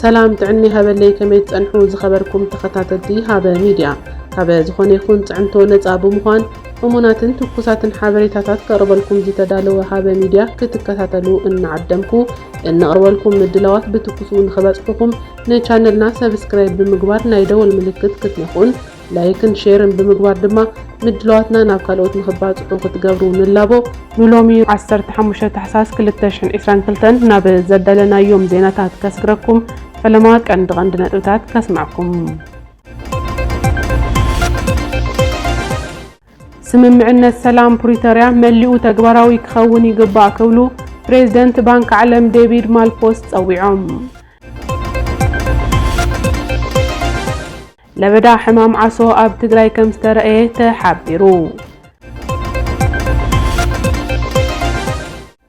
ሰላም ጥዕና ይሃበለይ፣ ከመይ ትጸንሑ ዝኸበርኩም ተኸታተልቲ ሃበ ሚድያ? ካብ ዝኾነ ይኹን ጽዕንቶ ነጻ ብምዃን እሙናትን ትኩሳትን ሓበሬታታት ከቕርበልኩም ዝተዳለወ ሃበ ሚድያ ክትከታተሉ እናዓደምኩ፣ እነቕርበልኩም ምድላዋት ብትኩሱ ንኽበጽሑኹም ንቻነልና ሰብስክራይብ ብምግባር ናይ ደወል ምልክት ክትነኽኡን ላይክን ሼርን ብምግባር ድማ ምድላዋትና ናብ ካልኦት ንኽባጽሑ ክትገብሩ ንላቦ። ንሎሚ ዓሰርተ ሓሙሽተ ታሕሳስ ክልተ ሽሕን ዕስራን ክልተን ናብ ዘዳለናዮም ዜናታት ከስግረኩም፣ ፈለማ ቀንዲ ቀንዲ ነጥብታት ከስምዐኩም። ስምምዕነት ሰላም ፕሪቶርያ መሊኡ ተግባራዊ ክኸውን ይግባእ ክብሉ ፕሬዝደንት ባንክ ዓለም ዴቪድ ማልፖስ ጸዊዖም። ለበዳ ሕማም ዓሶ ኣብ ትግራይ ከም ዝተረእየ ተሓቢሩ።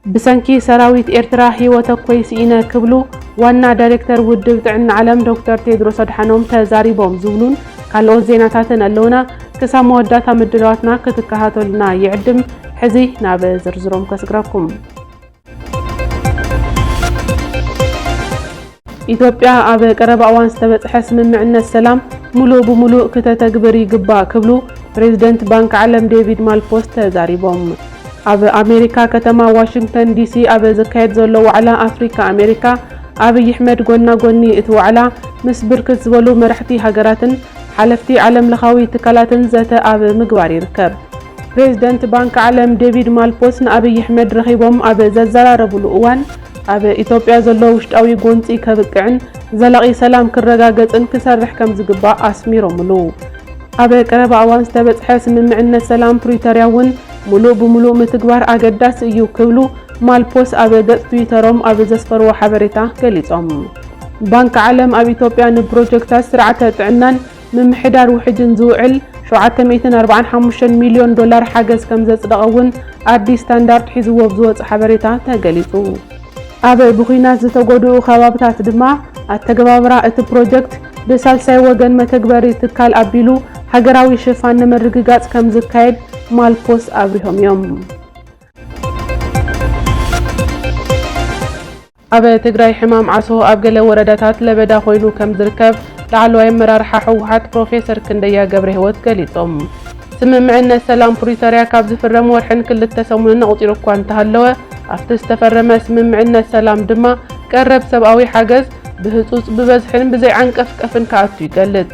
ብሰንኪ ሰራዊት ኤርትራ ህይወተኮይ ስኢነ ክብሉ ዋና ዳይሬክተር ውድብ ጥዕና ዓለም ዶክተር ቴድሮስ ኣድሓኖም ተዛሪቦም ዝብሉን ካልኦት ዜናታትን ኣለውና። ክሳብ መወዳእታ ምድላዋትና ክትከታተሉና ይዕድም። ሕዚ ናብ ዝርዝሮም ከስግረኩም። ኢትዮጵያ ኣብ ቀረባ እዋን ዝተበጽሐ ስምምዕነት ሰላም ሙሉእ ብሙሉእ ክተተግብር ይግባእ ክብሉ ፕሬዝደንት ባንክ ዓለም ዴቪድ ማልፖስ ተዛሪቦም። ኣብ ኣሜሪካ ከተማ ዋሽንግተን ዲሲ ኣብ ዝካየድ ዘሎ ዋዕላ ኣፍሪካ ኣሜሪካ፣ ኣብይ ኣሕመድ ጎና ጎኒ እቲ ዋዕላ ምስ ብርክት ዝበሉ መራሕቲ ሃገራትን ሓለፍቲ ዓለም ለኻዊ ትካላትን ዘተ ኣብ ምግባር ይርከብ። ፕሬዝደንት ባንክ ዓለም ዴቪድ ማልፖስ ንኣብይ ኣሕመድ ረኺቦም ኣብ ዘዘራረብሉ እዋን፣ ኣብ ኢትዮጵያ ዘሎ ውሽጣዊ ጎንፂ ከብቅዕን ዘላቒ ሰላም ክረጋገፅን ክሰርሕ ከም ዝግባእ ኣስሚሮምሉ። ኣብ ቀረባ እዋን ዝተበፅሐ ስምምዕነት ሰላም ፕሪቶርያ እውን ሙሉእ ብሙሉእ ምትግባር ኣገዳሲ እዩ ክብሉ ማልፖስ ኣብ ገፅ ትዊተሮም ኣብ ዘስፈርዎ ሓበሬታ ገሊፆም። ባንክ ዓለም ኣብ ኢትዮጵያ ንፕሮጀክታት ስርዓተ ጥዕናን ምምሕዳር ውሕጅን ዝውዕል ሸውዓተ ሚእትን ኣርባዓን ሓሙሽተን ሚልዮን ዶላር ሓገዝ ከም ዘጽደቐ እውን ኣዲስ ስታንዳርድ ሒዝዎ ብዝወጽእ ሓበሬታ ተገሊጹ። ኣብ ብኹናት ዝተጎድኡ ከባብታት ድማ ኣተገባብራ እቲ ፕሮጀክት ብሳልሳይ ወገን መተግበሪ ትካል ኣቢሉ ሃገራዊ ሽፋን ንምርግጋጽ ከም ዝካየድ ማልፖስ ኣብሪሆም እዮም። ኣብ ትግራይ ሕማም ዓሶ ኣብ ገለ ወረዳታት ለበዳ ኮይኑ ከም ዝርከብ ላዕለዋይ ኣመራርሓ ህወሓት ፕሮፌሰር ክንደያ ገብረህይወት ገሊጾም። ስምምዕነት ሰላም ፕሪቶርያ ካብ ዝፍረም ወርሕን ክልተ ሰሙንን ኣቑጺሩ እኳ እንተሃለወ፣ ኣብቲ ዝተፈረመ ስምምዕነት ሰላም ድማ ቀረብ ሰብኣዊ ሓገዝ ብህጹጽ፣ ብበዝሕን ብዘይዓንቀፍቀፍን ክኣቱ ይገልጽ።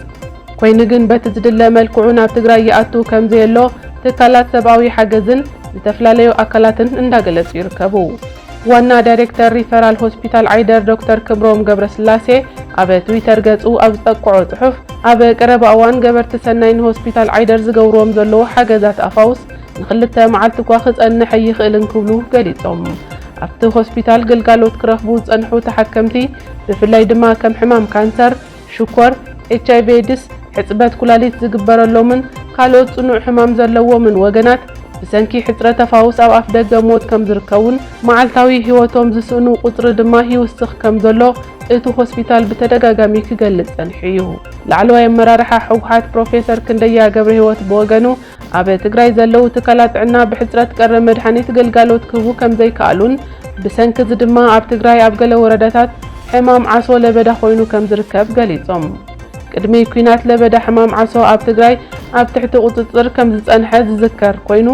ኮይኑ ግን በቲ ዝድለ መልክዑ ናብ ትግራይ ይኣቱ ከም ዘየሎ ትካላት ሰብኣዊ ሓገዝን ዝተፈላለዩ ኣካላትን እንዳገለጹ ይርከቡ። ዋና ዳይሬክተር ሪፈራል ሆስፒታል ዓይደር ዶክተር ክብሮም ገብረስላሴ ኣብ ትዊተር ገጹ ኣብ ዝጠቅዖ ጽሑፍ፣ ኣብ ቀረባ እዋን ገበርቲ ሰናይ ንሆስፒታል ዓይደር ዝገብርዎም ዘለዉ ሓገዛት ኣፋውስ ንኽልተ መዓልቲ እኳ ክጸንሕ ኣይኽእልን ክብሉ ገሊጾም። ኣብቲ ሆስፒታል ግልጋሎት ክረኽቡ ዝጸንሑ ተሓከምቲ ብፍላይ ድማ ከም ሕማም ካንሰር፣ ሽኮር፣ ኤች ኣይ ቪ ኤድስ፣ ሕጽበት ኩላሊት ዝግበረሎምን ካልኦት ጽኑዕ ሕማም ዘለዎምን ወገናት ብሰንኪ ሕጽረት ተፋውስ ኣብ ኣፍ ደገ ሞት ከም ዝርከቡን መዓልታዊ ህይወቶም ዝስእኑ ቁጽሪ ድማ ይውስኽ ከም ዘሎ እቲ ሆስፒታል ብተደጋጋሚ ክገልጽ ጸኒሑ እዩ። ላዕለዋይ ኣመራርሓ ህወሓት ፕሮፌሰር ክንደያ ገብረህይወት ብወገኑ ኣብ ትግራይ ዘለዉ ትካላት ጥዕና ብሕጽረት ቀረብ መድሓኒት ግልጋሎት ክህቡ ከም ዘይከኣሉን ብሰንኪ እዚ ድማ ኣብ ትግራይ ኣብ ገለ ወረዳታት ሕማም ዓሶ ለበዳ ኮይኑ ከም ዝርከብ ገሊጾም። ቅድሚ ኲናት ለበዳ ሕማም ዓሶ ኣብ ትግራይ ኣብ ትሕቲ ቁጽጽር ከም ዝጸንሐ ዝዝከር ኮይኑ፣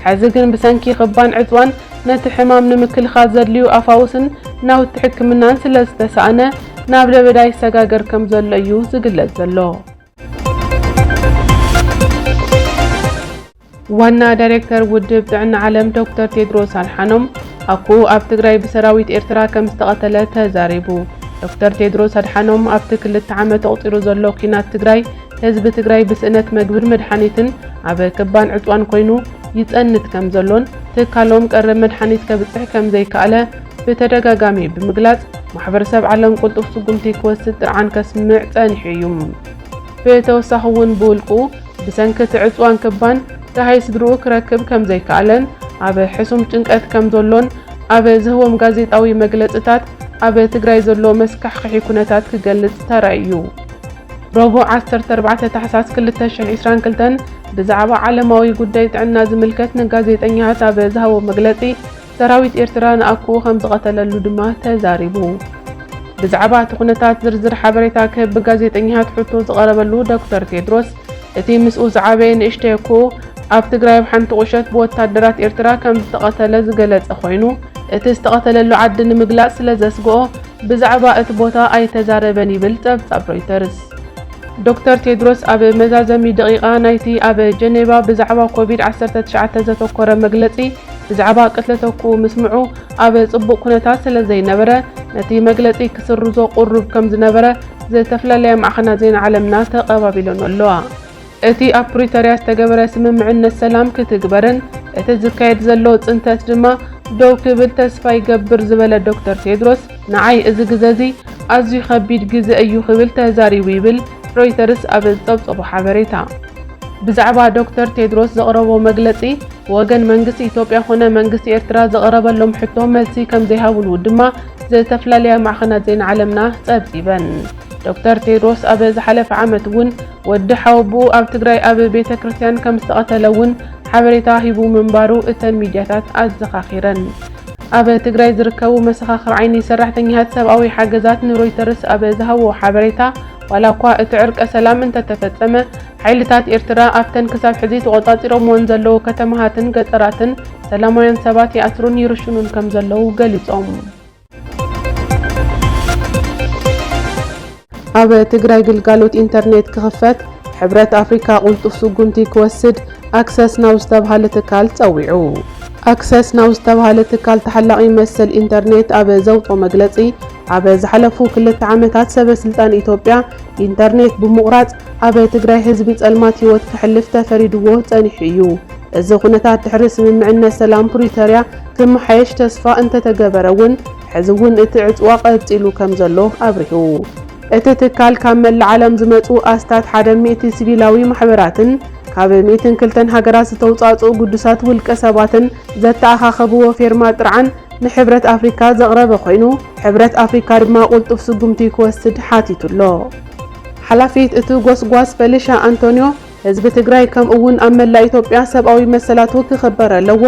ሕዚ ግን ብሰንኪ ክባን ዕጽዋን ነቲ ሕማም ንምክልኻል ዘድልዩ ኣፋውስን ናውቲ ሕክምናን ስለ ዝተሳእነ ናብ ለበዳ ይሰጋገር ከም ዘሎ እዩ ዝግለጽ ዘሎ። ዋና ዳይሬክተር ውድብ ጥዕና ዓለም ዶክተር ቴድሮስ ኣድሓኖም ኣኩኡ ኣብ ትግራይ ብሰራዊት ኤርትራ ከም ዝተቐተለ ተዛሪቡ። ዶክተር ቴድሮስ ኣድሓኖም ኣብቲ ክልተ ዓመት ኣቑጺሩ ዘሎ ኲናት ትግራይ ህዝቢ ትግራይ ብስእነት መግብን መድሓኒትን ኣብ ክባን ዕጽዋን ኮይኑ ይጸንት ከም ዘሎን ትካሎም ቀረብ መድሓኒት ከብጽሕ ከም ዘይከኣለ ብተደጋጋሚ ብምግላጽ ማሕበረሰብ ዓለም ቅልጡፍ ስጉምቲ ክወስድ ጥርዓን ከስምዕ ጸኒሑ እዩ። ብተወሳኺ እውን ብውልቁ ብሰንኪ እቲ ዕጽዋን ክባን ደሃይ ስድርኡ ክረክብ ከም ዘይከኣለን ኣብ ሕሱም ጭንቀት ከም ዘሎን ኣብ ዝህቦም ጋዜጣዊ መግለጽታት ኣብ ትግራይ ዘሎ መስካሕክሒ ኩነታት ክገልጽ ተራእዩ። ረቡዕ ዓሰርተ ኣርባዕተ ታሕሳስ ክልተ ሽሕን ዕስራን ክልተን ብዛዕባ ዓለማዊ ጉዳይ ጥዕና ዝምልከት ንጋዜጠኛታት ኣብ ዝሃቦ መግለጺ፣ ሰራዊት ኤርትራ ንኣኩኡ ከም ዝቐተለሉ ድማ ተዛሪቡ። ብዛዕባ እቲ ኩነታት ዝርዝር ሓበሬታ ክህብ ብጋዜጠኛታት ሕቶ ዝቐረበሉ ዶክተር ቴድሮስ፣ እቲ ምስኡ ዝዓበየ ንእሽተይ እኮ ኣብ ትግራይ ኣብ ሓንቲ ቁሸት ብወታደራት ኤርትራ ከም ዝተቐተለ ዝገለጸ ኮይኑ፣ እቲ ዝተቐተለሉ ዓዲ ንምግላጽ ስለ ዘስግኦ ብዛዕባ እቲ ቦታ ኣይተዛረበን ይብል ጸብጻብ ሮይተርስ። ዶክተር ቴድሮስ ኣብ መዛዘሚ ደቂቓ ናይቲ ኣብ ጀኔቫ ብዛዕባ ኮቪድ ዓሰርተ ትሽዓተ ዘተኮረ መግለጺ ብዛዕባ ቅትለት ኣኩኡ ምስምዑ ኣብ ጽቡቕ ኩነታት ስለ ዘይነበረ፣ ነቲ መግለጺ ክስርዞ ቁሩብ ከም ዝነበረ ዝተፈላለያ ማዕኸናት ዜና ዓለምና ተቐባቢሎን ኣለዋ። እቲ ኣብ ፕሪቶርያ ዝተገበረ ስምምዕነት ሰላም ክትግበርን እቲ ዝካየድ ዘሎ ጽንተት ድማ ደው ክብል ተስፋ ይገብር ዝበለ ዶክተር ቴድሮስ፣ ንዓይ እዚ ግዘ እዚ ኣዝዩ ከቢድ ግዘ እዩ ክብል ተዛሪቡ ይብል ሮይተርስ ኣብ ዝጸብጸቦ ሓበሬታ። ብዛዕባ ዶክተር ቴድሮስ ዘቕረቦ መግለጺ፣ ብወገን መንግስቲ ኢትዮጵያ ኮነ መንግስቲ ኤርትራ ዝቐረበሎም ሕቶ መልሲ ከም ዘይሃብሉ ድማ ዝተፈላለያ ማዕኸናት ዜና ዓለምና ጸብጺበን። ዶክተር ቴድሮስ ኣብ ዝሓለፈ ዓመት እውን ወዲ ሓወቦኡ ኣብ ትግራይ ኣብ ቤተ ክርስቲያን ከም ዝተቐተለ እውን ሓበሬታ ሂቡ ምንባሩ እተን ሚድያታት ኣዘኻኺረን። ኣብ ትግራይ ዝርከቡ መሰኻኽር ዓይኒ ሰራሕተኛታት ሰብኣዊ ሓገዛት ንሮይተርስ ኣብ ዝሃብዎ ሓበሬታ፣ ዋላ እኳ እቲ ዕርቀ ሰላም እንተተፈጸመ፣ ሓይልታት ኤርትራ ኣብተን ክሳብ ሕዚ ተቖጻጺሮምወን ዘለዉ ከተማታትን ገጠራትን ሰላማውያን ሰባት ይኣስሩን ይርሽኑን ከም ዘለዉ ገሊጾም። ኣብ ትግራይ ግልጋሎት ኢንተርኔት ክኽፈት ሕብረት ኣፍሪካ ቁልጡፍ ስጉምቲ ክወስድ ኣክሰስ ናው ዝተብሃለ ትካል ጸዊዑ። ኣክሰስ ናው ዝተብሃለ ትካል ተሓላቒ መሰል ኢንተርኔት ኣብ ዘውፅኦ መግለፂ፣ ኣብ ዝሓለፉ ክልተ ዓመታት ሰበ ስልጣን ኢትዮጵያ ኢንተርኔት ብምቑራፅ ኣብ ትግራይ ህዝቢ ጸልማት ህይወት ከሕልፍ ተፈሪድዎ ጸኒሑ እዩ። እዚ ኩነታት ድሕሪ ስምምዕነት ሰላም ፕሪቶርያ ክመሓየሽ ተስፋ እንተተገበረ እውን፣ ሕዚ እውን እቲ ዕፅዋ ቀፂሉ ከም ዘሎ ኣብሪሁ። እቲ ትካል ካብ መላእ ዓለም ዝመፁ ኣስታት ሓደ ሚእቲ ሲቪላዊ ማሕበራትን ካብ ሚእትን ክልተን ሃገራት ዝተውፃእፅኡ ግዱሳት ውልቀ ሰባትን ዘተኣኻኸብዎ ፌርማ ጥርዓን ንሕብረት ኣፍሪካ ዘቕረበ ኮይኑ፣ ሕብረት ኣፍሪካ ድማ ቁልጡፍ ስጉምቲ ክወስድ ሓቲቱ ኣሎ። ሓላፊት እቲ ጎስጓስ ፈሊሻ ኣንቶንዮ፣ ህዝቢ ትግራይ ከምኡ እውን ኣብ መላእ ኢትዮጵያ ሰብኣዊ መሰላቱ ክኽበር ኣለዎ።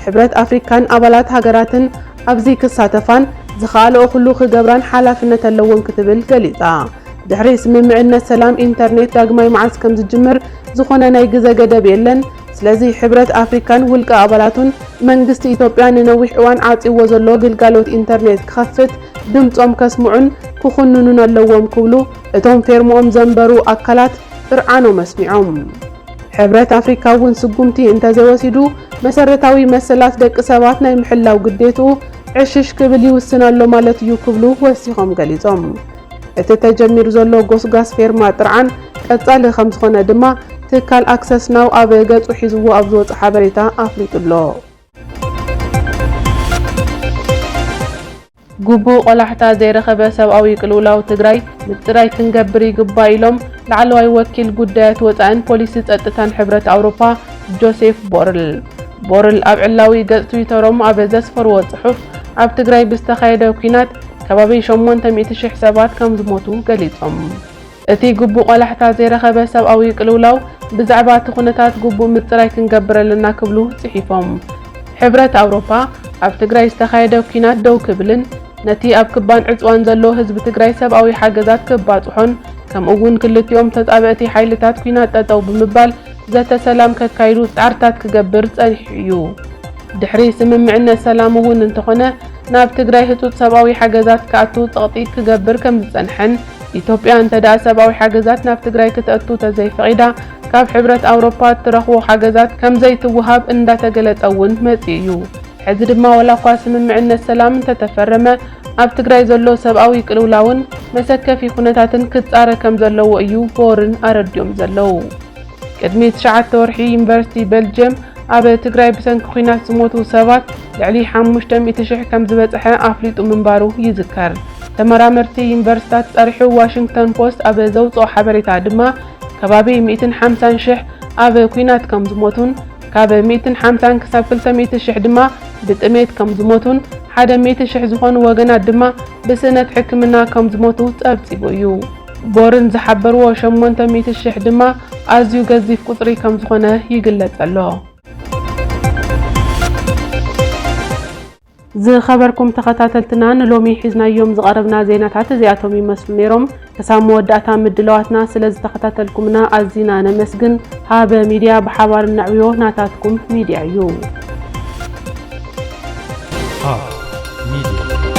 ሕብረት ኣፍሪካን ኣባላት ሃገራትን ኣብዚ ክሳተፋን ዝኸኣልኦ ኩሉ ክገብራን ሓላፍነት ኣለወን ክትብል ገሊጻ። ድሕሪ ስምምዕነት ሰላም ኢንተርኔት ዳግማይ መዓስ ከም ዝጅምር ዝኾነ ናይ ግዘ ገደብ የለን። ስለዚ ሕብረት ኣፍሪካን ውልቀ ኣባላቱን መንግስቲ ኢትዮጵያ ንነዊሕ እዋን ዓጽይዎ ዘሎ ግልጋሎት ኢንተርኔት ክኸፍት ድምጾም ከስምዑን ክኹንኑን ኣለዎም ክብሉ እቶም ፌርምኦም ዘንበሩ ኣካላት ጥርዓኖም ኣስሚዖም። ሕብረት ኣፍሪካ እውን ስጉምቲ እንተዘይወሲዱ መሰረታዊ መሰላት ደቂ ሰባት ናይ ምሕላው ግዴትኡ ዕሽሽ ክብል ይውስን ኣሎ ማለት እዩ ክብሉ ወሲኾም ገሊጾም። እቲ ተጀሚሩ ዘሎ ጎስጓስ ፌርማ ጥርዓን ቀጻሊ ከም ዝኾነ ድማ ትካል ኣክሰስ ናው ኣብ ገጹ ሒዝዎ ኣብ ዝወጸ ሓበሬታ ኣፍሊጡ ኣሎ። ግቡእ ቆላሕታ ዘይረኸበ ሰብኣዊ ቅልውላው ትግራይ ምጽራይ ክንገብር ይግባእ ኢሎም ላዕለዋይ ወኪል ጉዳያት ወጻእን ፖሊሲ ጸጥታን ሕብረት ኣውሮፓ ጆሴፍ ቦርል። ቦርል ኣብ ዕላዊ ገጽ ትዊተሮም ኣብ ዘስፈርዎ ጽሑፍ፣ ኣብ ትግራይ ብዝተኻየደ ኲናት ከባቢ ሸሞንተ ሚእቲ ሽሕ ሰባት ከም ዝሞቱ ገሊጾም። እቲ ግቡእ ቆላሕታ ዘይረኸበ ሰብኣዊ ቅልውላው፣ ብዛዕባ እቲ ኩነታት ግቡእ ምጽራይ ክንገብር ኣለና ክብሉ ጽሒፎም። ሕብረት ኣውሮፓ ኣብ ትግራይ ዝተኻየደ ኲናት ደው ክብልን ነቲ ኣብ ክባን ዕጽዋን ዘሎ ህዝቢ ትግራይ ሰብኣዊ ሓገዛት ክባጽሖን፣ ከምኡ እውን ክልቲኦም ተጻብእቲ ሓይልታት ኲናት ጠጠው ብምባል ዘተ ሰላም ከካይዱ ጻዕርታት ክገብር ጸኒሑ እዩ። ድሕሪ ስምምዕነት ሰላም እውን እንተኾነ፣ ናብ ትግራይ ህጹጽ ሰብኣዊ ሓገዛት ክኣቱ ጸቕጢ ክገብር ከም ዝጸንሐን፣ ኢትዮጵያ እንተ ደኣ ሰብኣዊ ሓገዛት ናብ ትግራይ ክተእቱ ተዘይፈቒዳ፣ ካብ ሕብረት ኣውሮፓ እትረኽቦ ሓገዛት ከም ዘይትወሃብ እንዳተገለጸ እውን መጺኡ እዩ። ሕዚ ድማ ዋላ እኳ ስምምዕነት ሰላም እንተተፈረመ፣ ኣብ ትግራይ ዘሎ ሰብኣዊ ቅልውላውን መሰከፊ ኩነታትን ክጻረ ከም ዘለዎ እዩ ቦርን ኣረዲኦም ዘለዉ። ቅድሚ ትሽዓተ ወርሒ ዩኒቨርሲቲ ቤልጅየም ኣብ ትግራይ ብሰንኪ ኲናት ዝሞቱ ሰባት ልዕሊ ሓሙሽተ ሚእቲ ሽሕ ከም ዝበጽሐ ኣፍሊጡ ምንባሩ ይዝከር። ተመራመርቲ ዩኒቨርሲታት ጸሪሑ ዋሽንግተን ፖስት ኣብ ዘውጽኦ ሓበሬታ ድማ ከባቢ ሚእትን ሓምሳን ሽሕ ኣብ ኲናት ከም ዝሞቱን ካብ ሚእትን ሓምሳን ክሳብ ክልተ ሚእቲ ሽሕ ድማ ብጥሜት ከም ዝሞቱን ሓደ ሚእቲ ሽሕ ዝኾኑ ወገናት ድማ ብስእነት ሕክምና ከም ዝሞቱ ጸብጺቡ እዩ። ቦርን ዝሓበርዎ ሸሞንተ ሚእቲ ሽሕ ድማ ኣዝዩ ገዚፍ ቁጽሪ ከም ዝኾነ ይግለጽ ኣሎ። ዝኸበርኩም ተኸታተልትና፣ ንሎሚ ሒዝናዮም ዝቐረብና ዜናታት እዚኣቶም ይመስሉ ነይሮም። ክሳብ መወዳእታ ምድላዋትና ስለ ዝተኸታተልኩምና ኣዚና ነመስግን። ሃበ ሚድያ፣ ብሓባር ነዕብዮ፣ ናታትኩም ሚድያ እዩ። ሃበ